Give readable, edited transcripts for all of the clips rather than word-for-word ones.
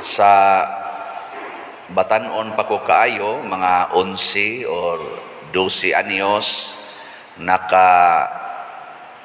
Sa batan-on pa ko kaayo, mga 11 or 12 anyos, naka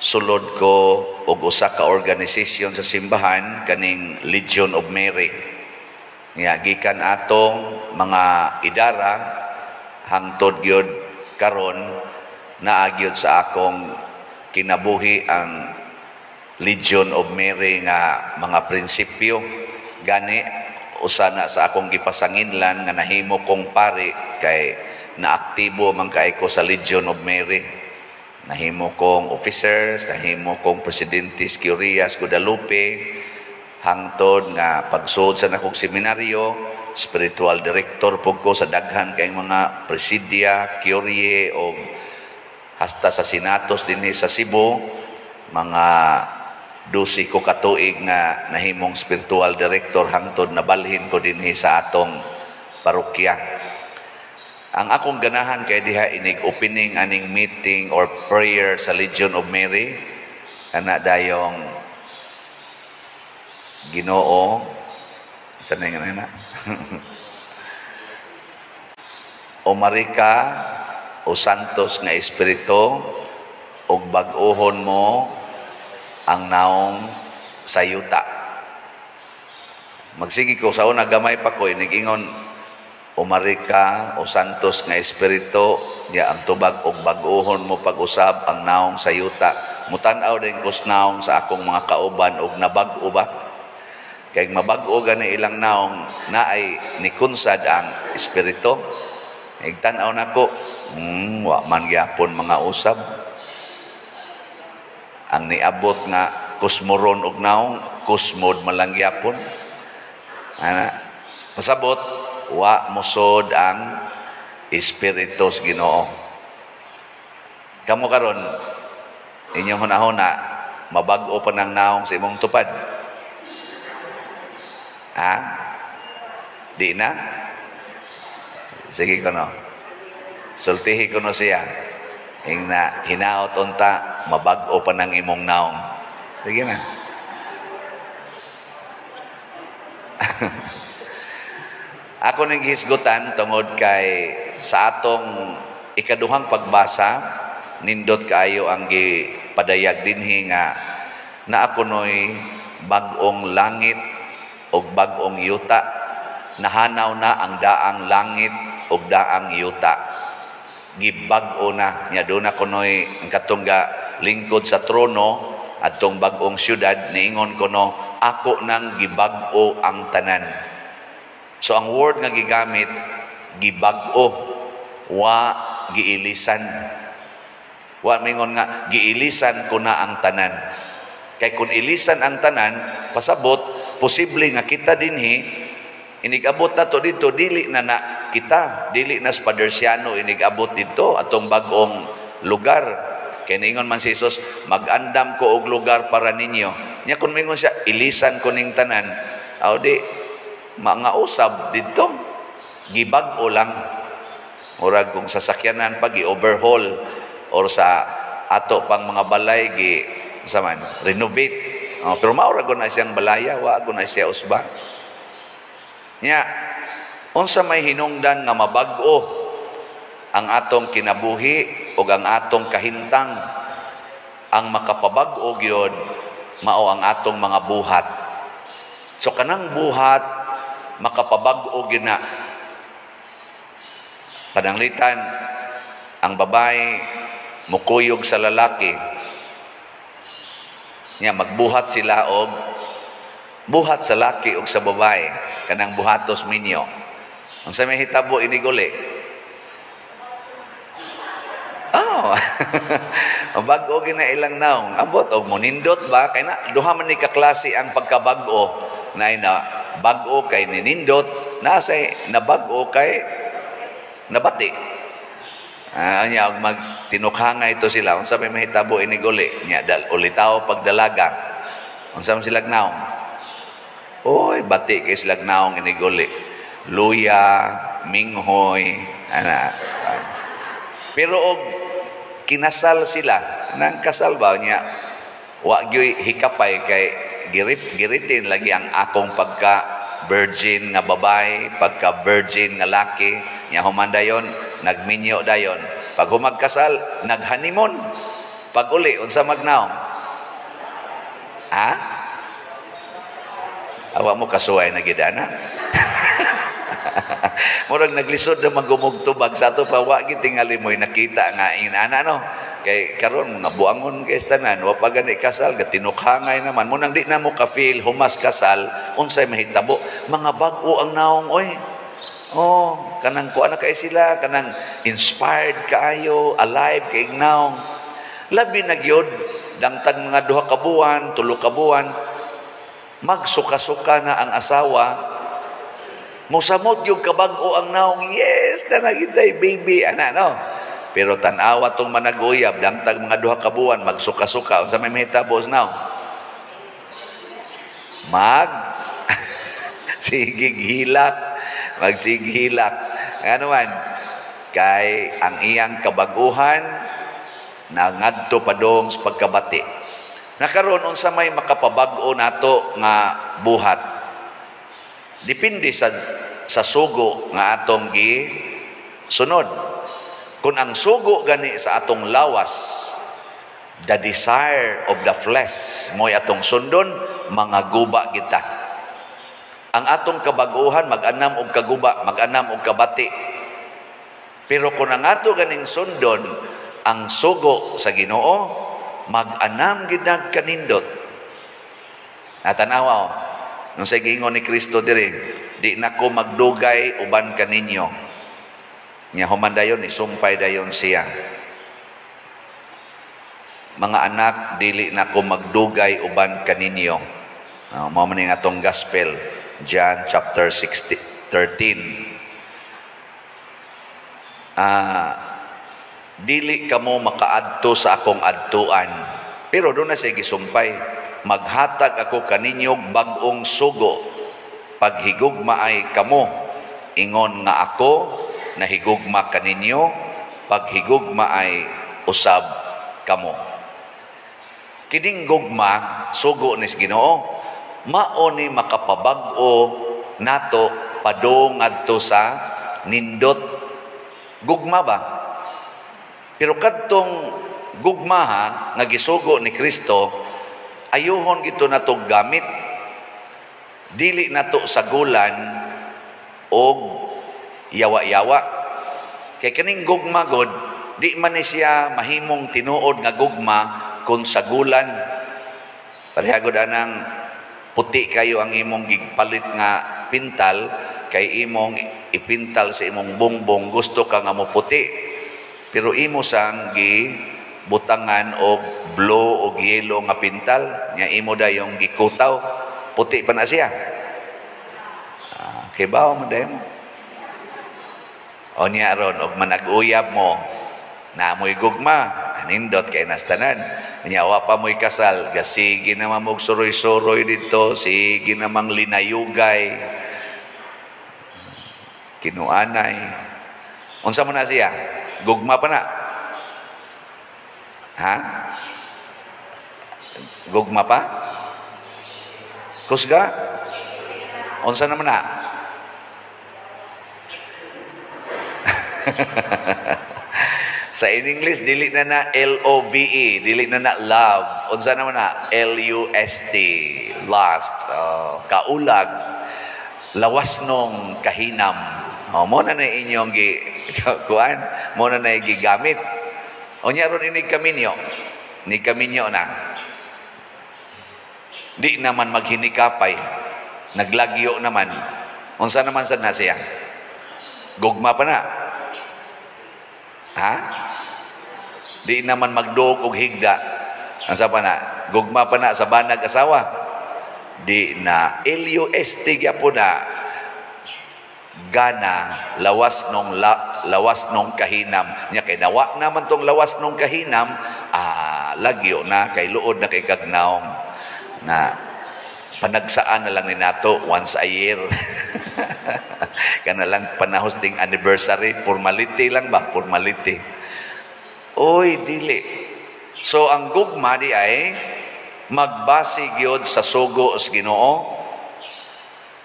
sulod ko og usa ka organisasyon sa simbahan, kaning Legion of Mary. Nga gikan atong mga idara hangtod gyud karon, naa gyud sa akong kinabuhi ang Legion of Mary nga mga prinsipyo. Gani usa na sa akong gipasanginlan nga nahimo kong pari kay naaktibo man kay ko sa Legion of Mary. Nahimo kong officers, nahimo kong presidente sa Curias Guadalupe, hangtod nga pagsud sa nakong seminaryo, spiritual director pud ko sa daghan kay mga presidia, curie o hasta sa senatus dinhi sa Cebu, mga 12 ko katuig nga nahimong spiritual director hangtod nabalhin ko dinhi sa atong parokya. Ang akong ganahan kay diha inig opening aning meeting or prayer sa Legion of Mary, ana dayong Ginoo sa na na o Marika o Santos nga Espiritu ug bag-ohon mo ang naong sa yuta. Magsige ko sa una, gamay pa ko, inigingon o Marika o Santos nga Espiritu ya ang tubag og bag-ohon mo pag-usab ang naong sa yuta. Mutan-aw din ko sa naong sa akong mga kauban og nabag-o ba? Kay mabag-o gani ilang naong, naay nikunsad ang espiritu. Igtan-aw nako, wa man gyapon mga usab. Ang niabot nga kusmoron og naong, kusmod man lang gyapon. Ana, pasabot wa mosod ang espiritu sa Ginoo. Kamo karon inyong hunahuna, mabag-o pa ng naong sa imong tupad? Ha? Di na? Sige kono. Sultihi kono siya. Ing na hinaot unta mabag-o pa ng imong naong. Sige na. Ako nang gihisgutan tungod kay sa atong ikaduhang pagbasa, nindot kaayo ang gipadayag dinhi nga naa kunoy bag-ong langit ug bag-ong yuta. Nahanaw na ang daang langit ug daang yuta. Gibag-o na nya doon na kunoy ang katong ga lingkod sa trono adtong bag-ong syudad, niingon kuno, "Ako nang gibag-o ang tanan." So ang word nga gigamit, gibag-o, wa giilisan. Wa mingon nga giilisan ko na ang tanan. Kay kung ilisan ang tanan, pasabot posible nga kita dinhi inigabot na to dito, dili na na kita, dili na sa Padersiano inigabot dito atong bag-ong lugar. Kay niingon man si Jesus, "Mag-andam ko og lugar para ninyo." Nya kung mingon siya, "Ilisan ko ning tanan," aw di mga usab dito, gibag-o lang. Murag kung sasakyanan pag i-overhaul or sa ato pang mga balay gi sa man renovate. Oh, pero mao ra na siyang balaya, wa na siya usba. Nya unsa may hinungdan nga mabag-o ang atong kinabuhi ug ang atong kahimtang? Ang makapabag-o gyud mao ang atong mga buhat. So kanang buhat makapabag-o gyud na. Pananglitan ang babae mukuyog sa lalaki nya, magbuhat sila og buhat sa laki og sa babae, kanang buhatos minyo. Unsa may hitabo iniguli? Oh, bag-o gyud na ilang naong. Ambot og monindot ba kay na duha man ni kaklase ang pagkabag-o, na na bag-o kay ninindot, nasa nabag-o kay nabati. Anya og magtinukhangay ito sila, unsa may mahitabo iniguli nya dal ulitaw pagdalaga, unsa man silag naong? Oy, bati kay silag naong iniguli, luya, minghoy, ana. Pero og kinasal sila, nang kasal ba niya, wa gyoy hikapay kay giritin lagi ang akong pagka virgin nga babae, pagka virgin nga laki, nya human dayon nagminyo dayon. Pag humagkasal, nag-honeymoon. Pag uli, unsa magnaong? Ha? Awa mo kasuway na gid ana. Murag naglisod na magumugtubag sa ato pa, wa gid tingali mo'y nakita nga inana, no? Kay karon mga buangon kay tanan, wa pa gani kasal, gatinukhangay naman. Mo nang di na mo ka-feel humas kasal unsay mahitabo. Mga bag-o ang naong, oy. Oh, kanang kuan na kay sila, kanang inspired kaayo, alive kay naong. Labi na gyud dangtag mga 2 ka buwan, 3 ka buwan, magsuka-suka na ang asawa. Musamot yung kabag-o ang naong, yes, na nagitay baby, ana, no? Pero tan-awa tong manag-uyab, dangtag mga 2 ka buwan, magsuka-suka, unsa may mahitabo sa naong? Mag sigig hilak, magsighilak. Ano man, kay ang iyang kabaguhan nangadto padong sa pagkabati. Nakaroon, unsa may makapabag-o nato nga buhat? Depende sa sugo nga atong gi sunod. Kung ang sugo gani sa atong lawas, the desire of the flesh, mo'y atong sundon, mga guba kita. Ang atong kabaguhan mag-anam og kaguba, mag-anam og kabati. Pero kung ang ato ganing sundon ang sugo sa Ginoo, mag-anam gid kanindot. Natanawa o. Nung sa giingon ni Kristo diri, "Di na ko magdugay uban kaninyo." Nya human dayon, isumpay dayon siya. "Mga anak, dili na ko magdugay uban kaninyo." Mao man atong gospel, John chapter 16, 13. "Dili kamo makaadto sa akong adtuan." Pero doon na siya gisumpay. "Maghatag ako kaninyo bag-ong sugo. Paghigugmaay kamo, ingon nga ako nahigugma kaninyo, paghigugmaay usab kamo." Kining gugma, sugo ni Ginoo, mao ni makapabag-o nato padung ngadto sa nindot gugma ba. Pero kadtong gugma ha, nga gisugo ni Kristo, ayuhon gito nato gamit. Dili nato sagulan og yawa-yawa. Kay kaning gugma god, di man ni siya mahimong tinuod nga gugma kung sagulan. Pareha gud anang puti kayo ang imong gigpalit nga pintal, kay imong ipintal sa imong bongbong, gusto ka nga mo puti. Pero imo sang gi butangan og blue og yellow nga pintal, nya imo dayong gikutaw, puti pa na siya. Ah, kay bawo mo dayon mo. O niya ron, og manag-uyab mo, na mo'y gugma, anindot kay nastanan. Nya wa pa mo'y kasal, gasige naman mog suroy-suroy dito, sige namang linayugay, kinuanay. Unsa mo na siya? Gugma pa na? Ha? Gugma pa? Kusga? Unsa naman na? Sa in English, dili na na Love, dili na na love. Unsa naman na? Lust, lust. Oh, kaulag, lawas nung kahinam. Oh, mo na na inyong gi kuan, mo na na gigamit. Unya ron inig kaminyo. Ni kaminyo na. Di naman maghinikapay. Naglagyo naman. Unsa naman sad na siya? Gugma pa na? Ha? Di naman magduog og higda. Unsa pa na? Gugma pa na sa banag asawa? Di na. Lust gyapon na. Gana, lawas nung lawas nung kahinam. Nya kay nawa naman tong lawas nung kahinam, lagyo na kay luod na kay kagnaong na panagsaan na lang ni nato once a year. Kana lang panahos ting anniversary, formality lang ba? Formality. Oy, dili. So ang gugma di ay magbase gyud sa sugo sa Ginoo.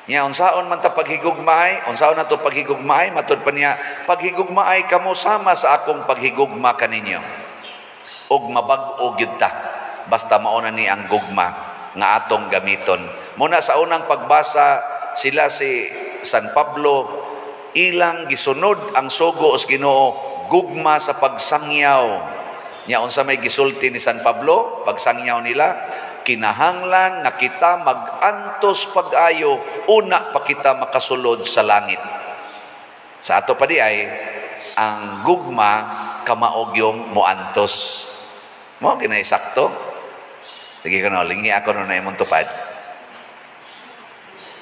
Nya unsaon man ta paghigugmaay, unsaon na to paghigugmaay, matud pa niya, paghigugmaay kamo sama sa akong paghigugma kaninyo. Og mabag-o gyud ta basta mao na ni ang gugma nga atong gamiton. Muna sa unang pagbasa, sila si San Pablo ilang gisunod ang sugo sa Ginoo, gugma sa pagsangyaw. Nya unsa may gisulti ni San Pablo pagsangyaw nila? Kinahanglan nga kita magantos pag-ayo una pa kita makasulod sa langit. Sa ato pa di ay ang gugma kamaog yung moantos. Mo kinay sakto. Sige ko no, lingi ako no na imong tupad.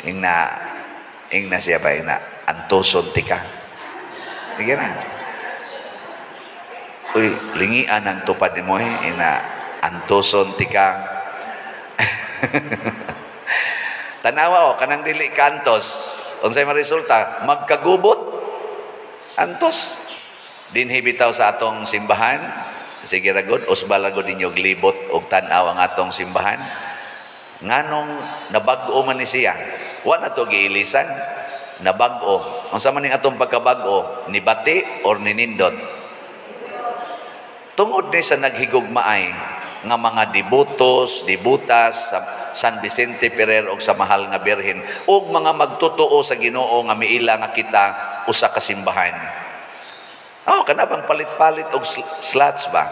Ingna, ingna siya ba, ingna, antoson tika. Sige na. Uy, lingian ang tupad nimo eh, ingna, antoson tika. Tanawa o, kanang dili kantos, unsay maresulta? Magkagubot, antos. Dinhi bitaw sa atong simbahan, sige ragod, usbal ragod ninyo glibot og tan-aw ang atong simbahan. Nganong nabag-o man ni siya? Wa na to giilisan, nabag-o. Unsa man ning atong pagkabag-o? Nibati or ninindot? Tungod ni sa naghigugmaay nga mga devotos, devotas sa San Vicente Ferrer og sa Mahal nga Birhen og mga magtotoo sa Ginoo nga miila nga kita usa ka simbahan. Oh, kana bang palit-palit og slots ba?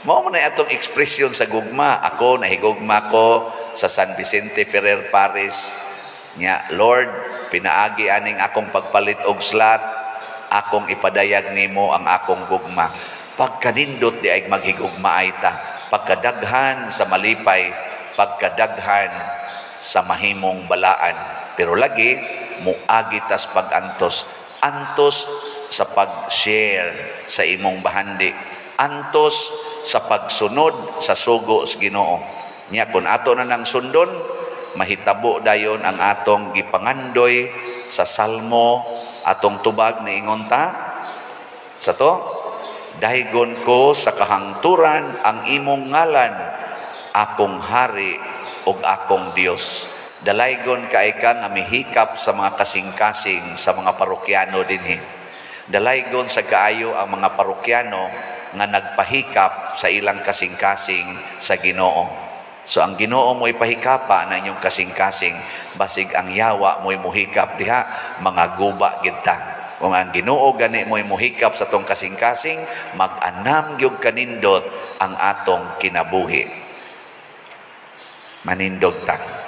Mao man na atong ekspresyon sa gugma. Ako nahigugma ko sa San Vicente Ferrer Parish. Nya, Lord, pinaagi aning akong pagpalit og slot, akong ipadayag nimo ang akong gugma. Pagkanindot di ay maghigugma ay ta. Pagkadaghan sa malipay, pagkadaghan sa mahimong balaan. Pero lagi, muagi tas pag-antos. Antos sa pag-share sa imong bahandi. Antos sa pagsunod sa sugo sa Ginoo. Nya kun ato na nang sundon, mahitabo dayon ang atong gipangandoy sa Salmo, atong tubag ni ingon ta sa to, daygon ko sa kahangturan ang imong ngalan, akong hari ug akong Dios. Dalaygon kay ka nga mihikap sa mga kasing-kasing sa mga parokyano dinhi. Dalaygon sa kaayo ang mga parokyano nga nagpahikap sa ilang kasing-kasing sa Ginoo. So ang Ginoo mo'y pahikapa na inyong kasing-kasing, basig ang yawa mo'y muhikap diha, mga guba gid ta. Kung ang Ginoo gani mo'y muhikap sa tong kasing-kasing, mag-anam gyud kanindot ang atong kinabuhi. Manindog ta.